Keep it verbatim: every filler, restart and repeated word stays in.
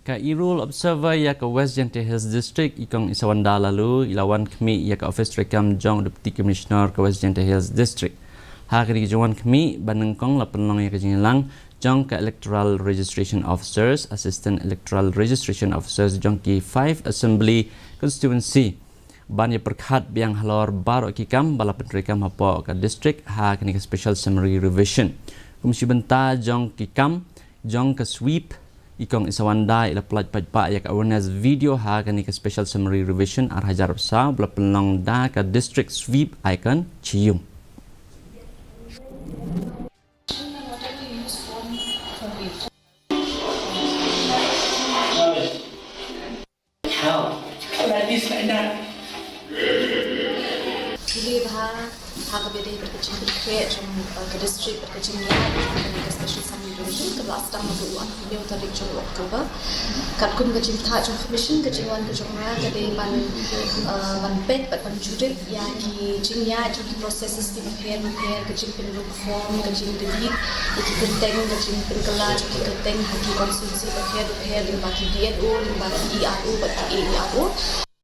Ka i Rural Observer ïa ka West Jaintia Hills District, i Kong Isawanda Laloo, i la wan khmih ïa ka office treikam jong u Deputy Commissioner ka West Jaintia Hills District. Ha kane ka jingwan khmih ba nyngkong la pynlong ïa ka jingïalang jong ka Electoral Registration Officers, Assistant Electoral Registration Officers jong ki five Assembly Constituency, ban ïa pyrkhat biang halor baroh ki kam ba la pyntreikam hapoh ka district ha kane ka Special Summary Revision. Kum shi bynta jong ki kam jong ka sweep, i Kong Isawanda i la pynlait paidbah ïa ka awareness video ha kane ka Special Summary Revision ar hajar arphew saw ba la pynlong da ka District Sweep Icon Chiyum. Like this, like that. Phi la bha ha kaba ïadei bad ka jingpynkhreh jong ka district bad ka jingïaid jong ka special summary revision kaba la sdang naduh u hynñiew tarik jong u October. Katkum ka jingthaw jong ka commission, ka jingwan ka jong nga ka dei ban ban peit bad ban jurip ïa ki jingïaid jong ki processes ki bapher bapher, ka jingpynrung form, ka jingdedit ïa ki kyrteng, ka jingpynkylla jong ki kyrteng ha ki constituency bapher bapher, lyngba ki D N O, lyngba ki E R O bad ki A E R O.